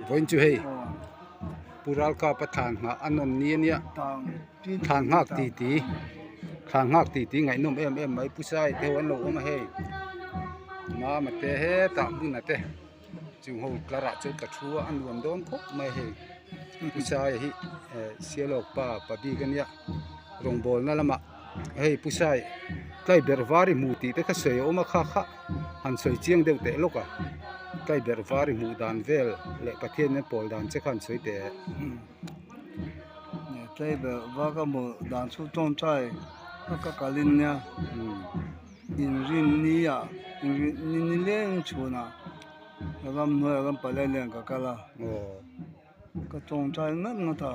Vawiin chu hei Pu Ralkapa thlan nghah a nawm ni ania thlan nghak ti ti thlan nghak ti ti ngaihnawm em em mai Pu Saia te ho an lo awm a hei Mama te hetah hmun a te chung ho tlar ah chuan ka thu a a nuam dawn khawp mai hei Pu Saia hi eh Sialawk pa pa bik ania rawngbawlna lamah hei Pu Sai tlaiberh var i hmu tih te kha sawi a awm a kha kha han sawi chiang deuh teh lawk a tlaiberh var i hmuh dan vel leh Pathian in a pawl dan che kha han sawi teh. Tlaiberh var ka hmuh dan chu tawngtai a ka kal in nia inrin ni ah inrin ni leng chhunah ramhnuaiah rampalai nen ka kal a. Ka tawngtai ngat ngat a,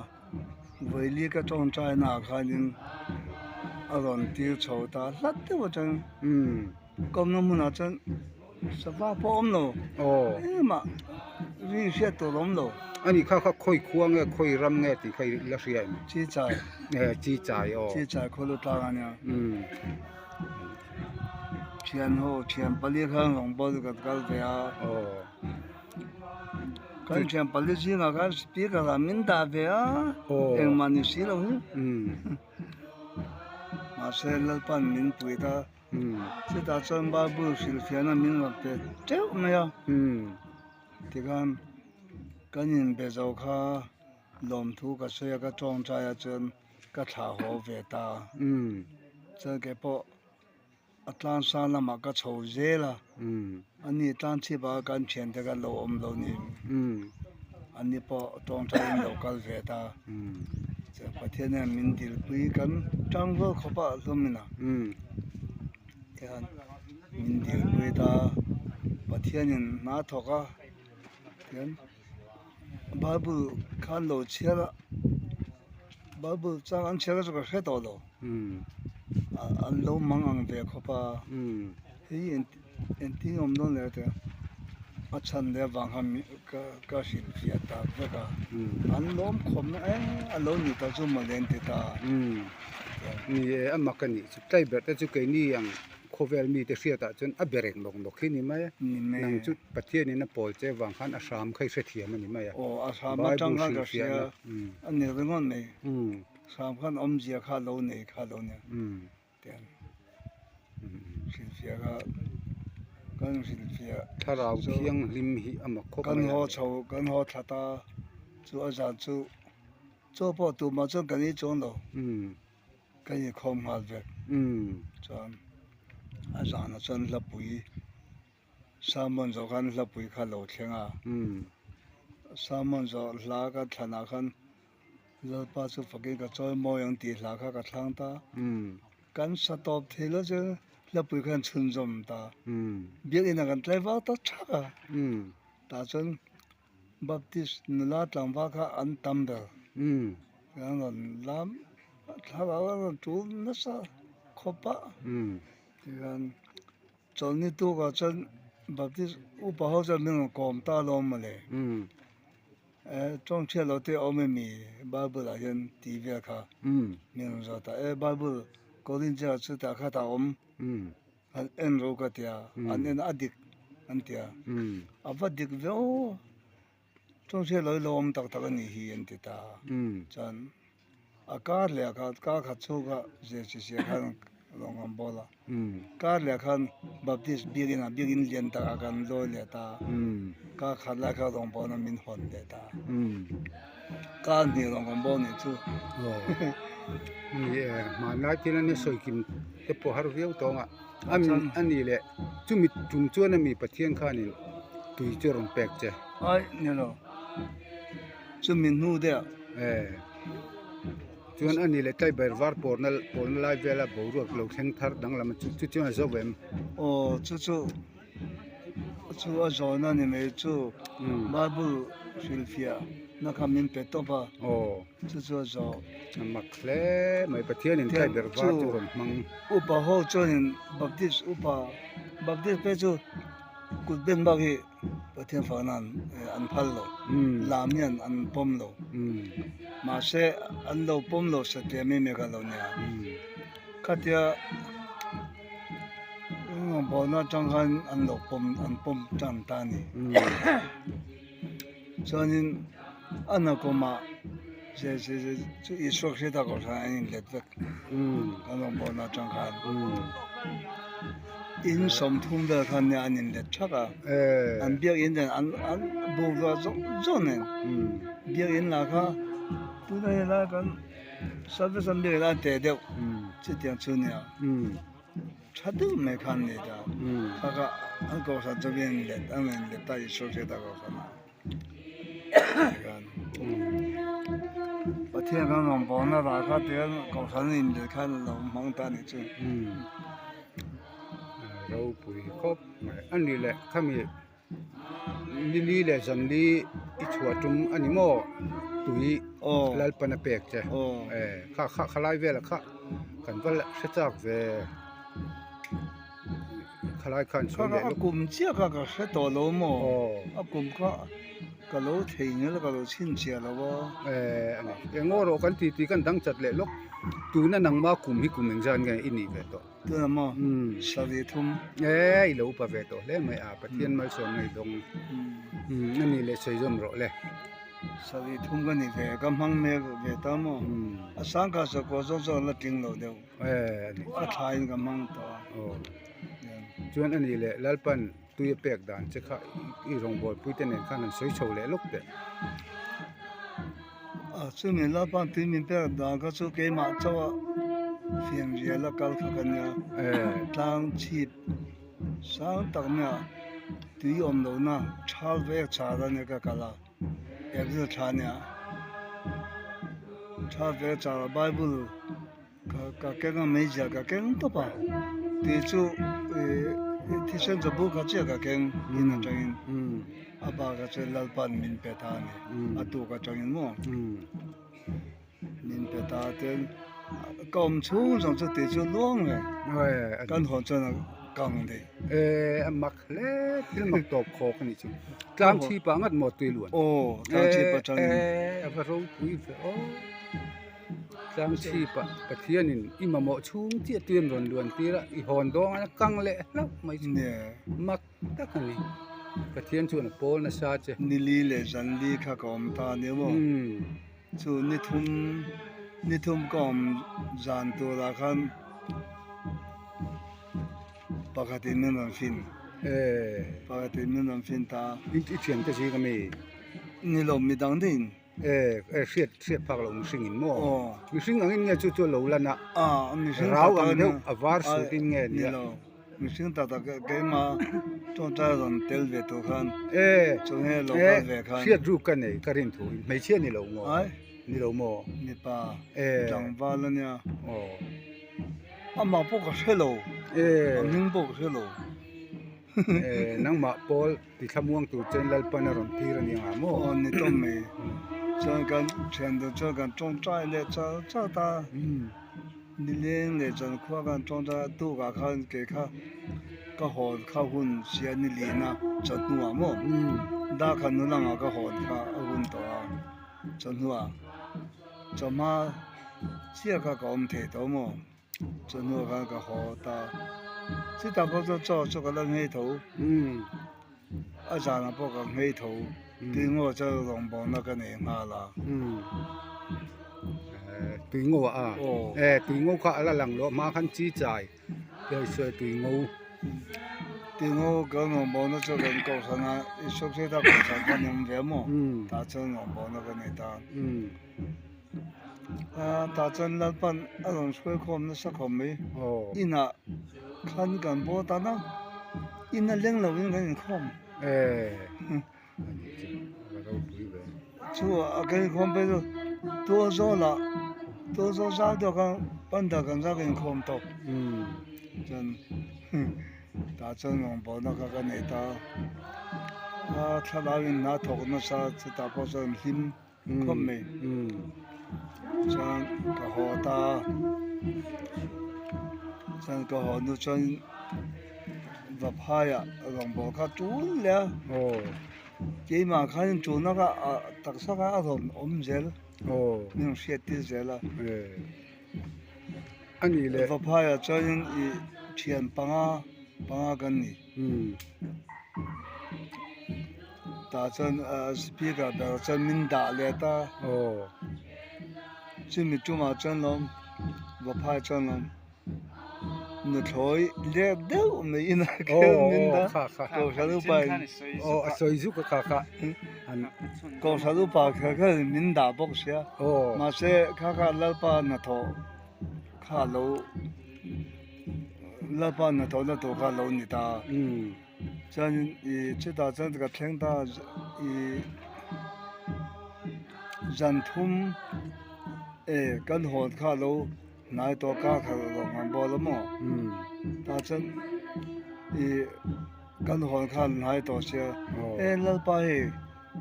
Vawili ka tawngtai naah khanin a rawn tir chho ta hlat deuh atang kawmna hmunah chuan sava pawh a awm lo engmah ri hriat tur a awm lo. A ni kha kha khawi khua nge khawi ram nge tih kha i la hria em? Chichai. Eh Chichai aw. Chichai khawlu tlang a nia. Thian ho thian pali khan rawngbâwl kan kal ve a. Aw. Kan thian pali zingah khan speaker ah min dah ve a, engmah ni si lo hi. Mahse Lalpan min puih a, chutah chuan Bible hrilhfiahna min rawn pe teuh mai a. Tikhan kan inbe zo kha lawmthu ka sawi a, ka tawngtai ah chuan ka thlah haw ve ta. Chuan keipawh. A tlansa lamah ka chho zel a, ani tlanchhip ah kan thiante kha lo awm lo ni, ani pawh tawngtai in lo kal ve ta, Pathian hian min dilpui kan tang rual khawp a hlawm in a, tihian min dilpui ta, Pathian in hna thawk a, tihian Bible khan lo chhiar a. Bible chang an chhiar chu ka hre tawh lo an lo mang ang ve khawp a hei engtin awm dawn leh te a chhan leh avang khan ka hrilh fiah tak vek a an lawm khawp na e a lo ni ta chu mawle an ti ta ni e a mak a nih chu tlai ber te chu keini ang khawvel mite hriatah chuan a berek nawk nawk hi ni mai a nang chu Pathianin a pawl che vang khan a hram kha i hrethiam a ni mai a. Aw, a hram atang khan ka hria a ni ringawt mai. Hram khan awmzia kha lo nei kha lo nia. Tiang hrilhfiah kha kan hrilhfiah. Thlarau thianghlim hi a mak khawp mai a. Kan haw chho, kan haw thla ta chu a zan chu chaw pawh tumah chuan kan ei chuang lo. Ka inkhawm nghal vek. Chuan a zanah chuan hlapui. Sermon zawh khan hlapui kha lo thleng a, sermon zawh hla ka thlanah khan Lalpa chu fakin ka chawi mawi ang tih hla kha ka thlang ta. Kan sa tawp thei lo chu hlapui khan chhunzawm ta. Biakinn ah kan tlai vak ta thak a, tah chuan Baptist nula tlangval kha an tam ber. An rawn lam thlarau an rawn tul nasa khawp a, tihian. Chawlhni tukah chuan Baptist upa ho chuan min rawn kawm ta alawm mawle. Eh tawng chhiat lo te awm em mi Bible ah hian tih vel kha min rawn zawt a. Eh Bible Korinthia chutah kha tah awm han en ro ka tia an en a dik an tia. A va dik viau tawng chhiat lo hi lo awm tak tak a nih hi an ti ta. Chuan A kar leh ah khan kar khat chhung kha zirchhisia khan lawng an bawl a, kar leh ah khan Baptist biakin ah biakin lian tak ah kan lawi leh ta, kar khat lai kha lawng bawl a min hawn leh ta, kar hnih lawng kan bawl nih chu. Ni e, hmanlai thil ania sawi kim te pawh har viau tawng a, a ni leh chumi tum chuan ami Pathian khanin tui chu a rawn pek che. Ai ni lo. Chumi hnu deuh. Eh. Chuan a ni leh tlai ber var pawrna pawlna lai vela boruak lo thleng thar danglam chu chu chuan a zo em? Aw chu chu chu a zawn a ni mai chu Bible hrilhfiah na kha min pe tawp a. Aw. Chu chu a zawh. A mak hle mai Pathianin tlai ber var chu rawn hmang. Upa ho chuanin Baptist upa Baptist phei chu kut ben bak hi. Pathian fahna an phal lo, lam hian an pawm lo. Mahse an lo pawm lo satliah mai mai kha lo nia. Khatia rawngbawlna atang khan an lo pawm an pawm tan ta a ni. Chuanin a nakumah chu Isua Krista kohhran an inlet vek kan rawngbawlna atang khan in sawmthum vel khan nia an inlet thak a an biakin nen an an bungrua zawng zawng nen biakin lah kha tuna helai kan service an biakin an teh deuh chutiang chu nia. Tha deuh mai khan ni ta. Kha kha an kohhran chu min let a min let ta Isua Krista kohhran ah khan Pathian kan rawn bawlna rah kha tihian kohhran a inlet khan a lo hmang ta a nih chu. Ropui khawp mai a ni leh khami Nili leh zanli i chhuah tum a ni maw? Tui Lalpan a pek che. Kha kha khalai velah kha kan va hre chak ve. Khalai khan sawi leh lawk. A kum chiah kha ka hre tawh lo maw? A kum kha ka lo thei nge ka lo chhinchhiah lo a. Eng aw rawh kan ti tih kan dang chat leh lawk. Tuna nangma kum hi kum engzat nge i nih ve tawh? Tuna maw sarih thum. E i lo upa ve tawh hle mai a Pathian malsawm ngei dawng a ni leh sawi zawm rawh le. Sarih thum ka ni ve ka hmang mek ve ta maw a sangkha sakawr zawng zawng la tling lo deuh a tha in ka hmang tawh a. Chuan a ni leh Lalpan tui a pek dan che kha i rawngbawlpui te nen khan an sawi chho leh lawk teh. A chumi Lalpan tui min pek dan kha chu keimah chauh a fianrial a kal kha ka nia. Tlang chhip sang tak mai ah tui awm lohna thal vek char a nia ka kal a, April thla nia thal vek char a Bible Ka keng a meizial ka keng tawp a tih chu ih thisen chaw bur kha chiah ka keng in atangin a bak ah chuan Lalpan min pe ta a ni a tuk atangin maw min pe ta ten ka awm chhung zawng chu tih chu luang reng kan hawn chuan a kang daih. A mak hle thil mak tawp khawk a nih chu tlang chhip ah ngat maw tui luan aw tlang chhip atangin a va ropui ve aw. Tlangchhipa Pathianin i mamawh chhung chiah tuian rawn luan tir a, i hawn dawng a kang leh hlauh mai chu mak tak a ni. Pathian chuan a pawl nasa che. Nili leh zanli kha ka awm ta a ni maw? Chu nithum nithum ka awm zan turah khan pakhatin min rawn fin. Pakhatin min rawn fin ta. I thiante zing ami? Ni lo midang daih in. E e hriat hriat phak loh mihring in maw? Aw. Mihring angin nge chu chu a lo lan a? A, mihring Rau tak ang tak deuh a var sut in nge nia? Ni lo, mihring tak tak keimah tawngtai rawn tel ve tur khan E, chu nge lo e, kal ve khan. Hriat ruk ka nei ka rin thu in hmeichhia ni lo maw? Ai. Ni lo maw? Mipa E. tlangval a nia. Aw. Amah pawh ka hre lo. E. A hming pawh ka hre lo. E, nangmah Paul. Ti thlamuang tur chuan Lalpan a rawn tir a ni ang maw? Aw ni tawm mai. Chuan kan thian deuh chuan kan tawngtai leh char char ta. Nileng leh chuan khua kan tawngtai a tukah khan kei kha ka hawn kha hun sia ni lina chawhnuah maw? Darkhat nu langah ka hawn kha a hun tawh a chawhnuah chawhma chiah kha ka awm thei tawh maw? Chawhnu khan ka haw ta. Chutah pawh chuan chaw chu ka la nghei tho. A zanah pawh ka nghei tho. Tui ngaw chuan rawngbawlna ka nei nghal a. Tui ngaw a? Aw. Tui ngaw kha a la lang loh hma khan chi chai hei sawi tui ngaw. Tui ngaw kan rawngbawlna chu kan kohhran a, i Sawkcheta kohhran kha ni awm ve maw? Tah chuan rawngbawlna ka nei ta. Tah chuan Lalpan a rawn hruai khawm nasa khawp mai. Inah khan kan bawr tan a, in a leng lovin kan inkhawm. Chu a kan inkhawm phei chu tual zawlah tual zawl zau deuh khan pandal kan zau kan inkhawm tawp. Chuan tah chuan rawngbawlna kha ka nei ta a, thlalak in hna thawk nasa chutah pawh chuan hlim. Khawp mai chuan ka haw ta chuan ka haw hnu chuan vaphaiah rawngbâwl kha tul leh a keimah khanin tulna kha taksa kha a rawn awm zel min rawn hriat tir zel a vaphaiah chuanin ih thian panga panga kan ni. Tah chuan speaker ber chuan min dah let a. Chumi tumah chuan lawm Vaphai chuan lawm nuthlawi lek deuh mai in a kher min dah Kohhran upa in Kohhran upa kher kher in min dah bawk sia mahse kha kha Lalpa hnathawh kha lo Lalpa hnathawh na tur kha lo ni ta. Chuanin ih chutah chuan ka thleng ta ih zan thum eh kan hawn kha alo hnai tawh kar khat alo ngan bawk a maw tah chuan ih kan hawn kha a hnai tawh sia e Lalpa hei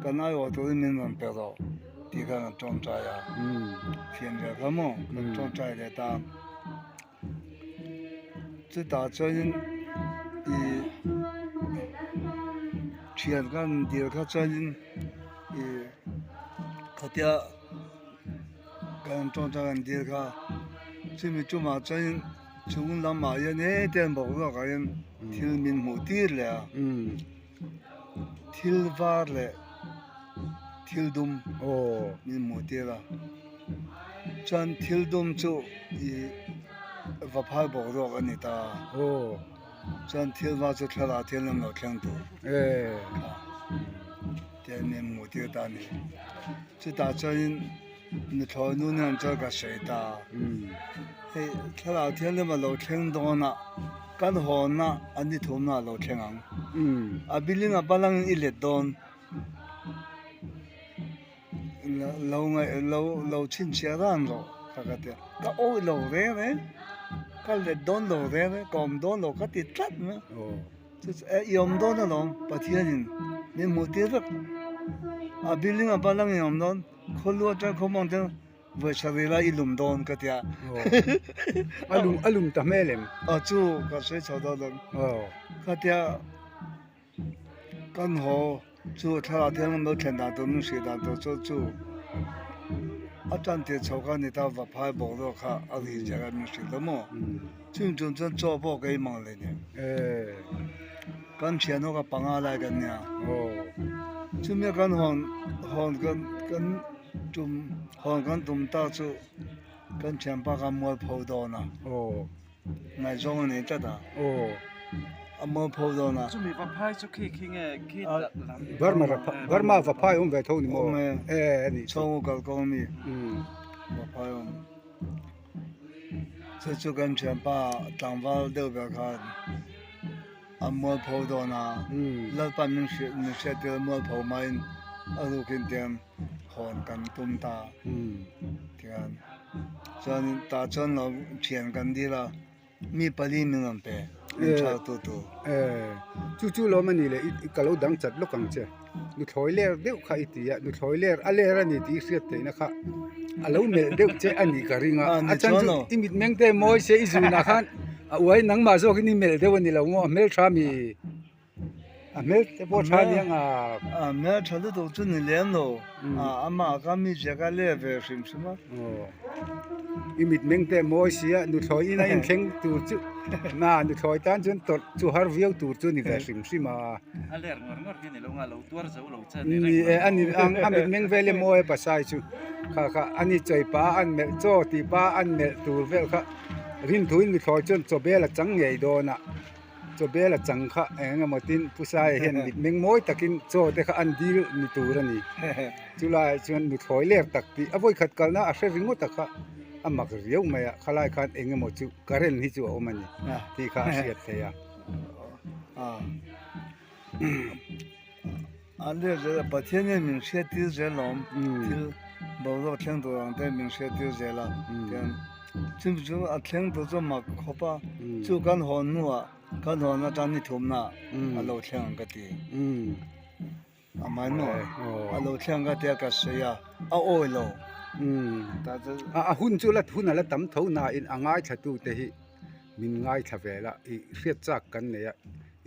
kan aiawh turin min rawn pe rawh tih khan an tawngtai a thian ve kha maw kan tawngtai leh ta. Chutah chuanin ih thian khan dil kha chuanin ih khatia kan tawngtai kan dil kha chumi tumah chuanin chung lamah hian hetiang boruak ah hian thil min hmuh tir leh a thil var leh thil dum min hmuh tir a. Chuan thil dum chu ih vaphai boruak a ni ta. Chuan thil va chu thlalak thil an lo thleng tur kha tiang min hmuh tir ta a ni. Chutah chuanin nuthlawi nu nen chuan ka sawi ta. Hei thlalak thianghlim a lo thleng dawn a, kan hawnna a ni thumna a lo thleng ang. A building a balangin i let dawn. Lo ngaih lo lo chhinchhiah ran rawh ka ka ti a, ka awih lo reng reng, ka let dawn lo reng reng, ka awm dawn lo ka ti tlat mai a, chu chu e i awm dawn alawm Pathianin min hmuh tir vek, a building a bal angin awm dawn, khawlu atang khawmawng te vawi rila i lum dawn ka ti a, a lum a lum ta hmel em? Aw chu ka sawi chho dawn lo, ka ti a. Kan haw chu thlalak thiang lam lo thlen dan tur min hrih dan tur chu chu a tan tir chho kha ni ta vaphai boruak kha a ri zia kha min hrilh lo maw chumi chung chuan chaw pawh ka ei mang leh nen kan thian ho kha panga lai kan nia chumi a kan hawn hawn kan kan tum hawn kan tum tak chu kan thianpa kha mualpho dawn a. Ngaihzawng a nei tlat a. A mualpho dawn a. Chumi vaphai chu khi khi nge khi lam. Burma Burma vaphai awm ve tho ni maw? Awm e. E a nih chu. Chhawng kal kawng ami vaphai awm. Chu chu kan thianpa tlangval deuh ber khan a mualpho dawn a. Lalpan min hrilh min hriattir mualpho maiin a rukin tiang hawn kan tum ta tiang. Chuanin tah chuan lo thian kan dil a, mi pali min rawn pe, min thar tu tu. Chu chu lawm a ni le, i ka lo dang chat lawk ang che. Nuthlawi ler deuh kha i ti a, nuthlawi ler a ler a ni tih i hriat theihna kha a lo melh deuh che a nih ka ring a. A chan chu i mitmeng te mawi se i zunah khan a uai nangmah zawkin i melh deuh a ni lo maw, a hmeltha mi. A hmel te pawh tha aniang a. A hmel tha lutuk chu ni lem lo. Amah kha mi zia kha le ve hrim hrim a. I mitmeng te mawi sia nuthlawi in a inthleng tur chu na nuthlawi tan chuan tawrh chu har viau tur chu ni ve hrim hrim a. A ler ngawr ngawr hi ni lo nga lo tuar zo lo che ni reng. Ni e a ni ang a mitmeng vel hi mawi a pasai chu kha kha ani chawi pa an melh chaw tih pa an melh tur vel kha rinthuin nuthlawi chuan chaw bel a chang ngei dawn a. Chaw bel a chang kha eng emaw tin Pu Saia hian mitmeng mawi takin chaw te kha an dil ni tur a ni. Chulaiah chuan nuthlawi ler tak tih a vawikhat kalna a hre ringawt a kha a mak riau mai a, khalai khan eng emaw chu current hi chu a awm a ni tih kha a hriat theih a. An ler zel a, Pathian hian min hriat tir zel a awm, thil boruak thleng tur ang te min hriat tir zel a, tian chumi chu a thleng tur chu mak khawp a, chu kan hawn hnuah kan hawn atang ni thumna a lo thleng ang ka ti, a mai maw a lo thleng ang ka ti a ka sawi a, a awi lo. A hun chu la hun a la tam tho nain a ngaithla tu te hi min ngaithla vel a, i hriat chak kan nei a,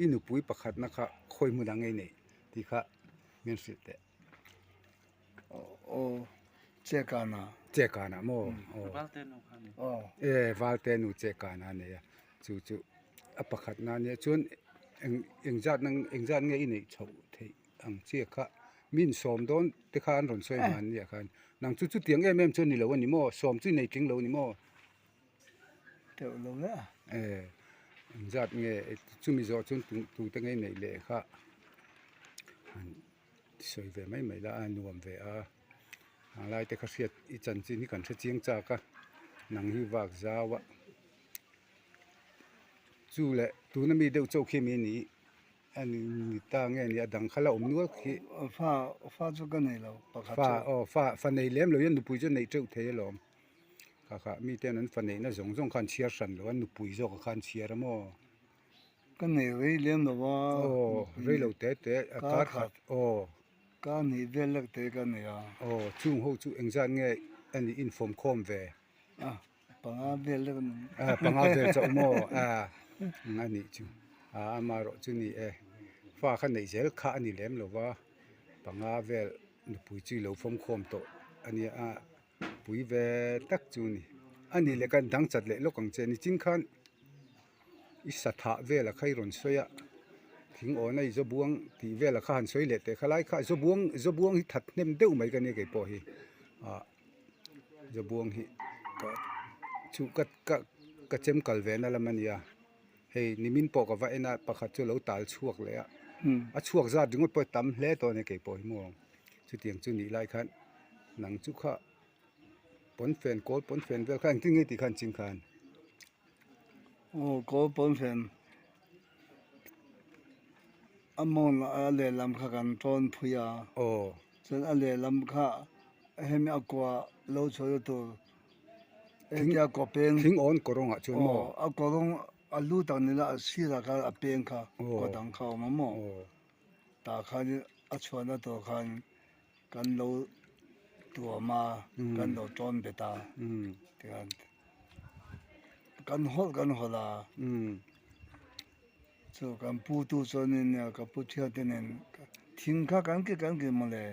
i nupui pakhatna kha khawi hmun ang ei nei tih kha min hrilh teh. Aw Chekana. Chekana maw? Aw. Valte nu kha ni. Aw. E Valte nu Chekana a nei a, chu chu a pakhat na nia chuan eng engzat nang engzat nge i neih chhoh theih a? ang chiah kha min sawm dawn te kha an rawn sawi hman nia khan nang chu chutiang em em chu a ni lo a ni maw sawm chu i nei tling lo a ni maw. Teuh lo le a. E engzat nge chumi zawh chuan tute nge i neih leh kha han sawi ve mai mai la a nuam ve a a lai te kha hriat i chanchin hi kan hre chiang chak a nang hi vak zau a chu leh tuna mi deuh chauh khi mi ni a ni ta nge ni a dang kha la awm nual khi fa fa chu ka nei lo pakhat fa aw fa fa nei lem lo hian nupui chu a neih teuh thei alawm. Kha kha miten an fa neihna zawng zawng kha an chhiar hran lo a nupui zawk kha an chhiar a maw? Ka nei rei lem lo a. Aw rei lo te te a kar khat aw. Ka hnih vel lek te ka nei a. Aw chung ho chu engzat nge a nih infawm khawm ve? A panga vel lek a ni. A panga vel chauh maw? A a nih chu a amaherawh chu ni e fa kha neih zel kha a ni lem lo va panga vel nupui chu i lo fawm khawm tawh a nia a. Pui ve tak chu a ni. A nih leh khan dang chat leh lawk ang che. Nichin khan i sathah vel a kha i rawn sawi a, thing awna i zawbuang tih vel a kha han sawi leh teh kha lai kha zawbuang zawbuang hi that hnem deuh mai ka nia kei pawh hi ah zawbuang hi ka chu ka ka ka chem kal ve na lam a nia. Hei nimin pawh ka va en a pakhat chu a lo tal chhuak leh a, a chhuak zat ringawt pawh tam hle tawh a ni kei pawh hi maw. Chutiang chu nih lai khan nang chu kha pawnfen kawl pawnfen vel kha engtin nge tih khan chin khan. Aw kawl pawnfen a mawng a lehlam kha kan tawn phui a. Aw. Chuan a lehlam kha hemi a kua lo chhuahna tur hetia kaw peng. Thing awn kawrawng ah chuan maw. Aw a kawrawng a lu tak ni la a sirah khan a peng kha kaw dang kha a awm a maw. Aw. Tah khan a chhuahna tur khan kan lo tuam a, kan lo tawn bet a, tikhan kan hawlh kan hawlh a, chu kan pu tu chuanin ka pu thiante nen thing kha kan ki kan ki mawle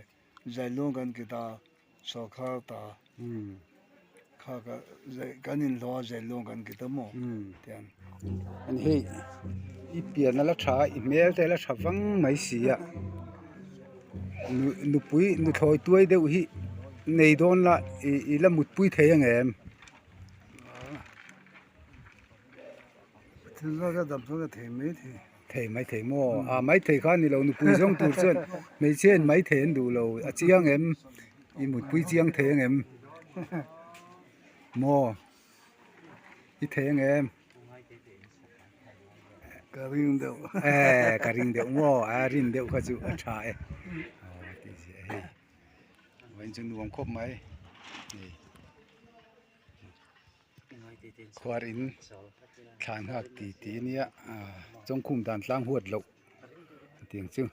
zailung kan ki ta sawrkhar ta kha ka kan inhlawh a zailung kan ki ta maw tiang. Ani hei i pian a la tha a i hmel te a la tha vang mai si a nupui nuthlawi tuai deuh hi nei dawn la i la mutpui thei ang em? Thei mai thei maw a mai thei kha a ni lo nupui zawng tur chuan hmeichhia in mai thei an duh lo a chiang em i mutpui chiang thei ang em maw? I thei ang em? Ka ring deuh. Eh, ka ring deuh maw? A rin deuh kha chu a tha e. Aw tih ziah hei. Vawiin chu nuam khawp mai. Hei. Khuar in thlan nghak ti ti ania. Chawngkhum dan tlang huat loh tiang chu.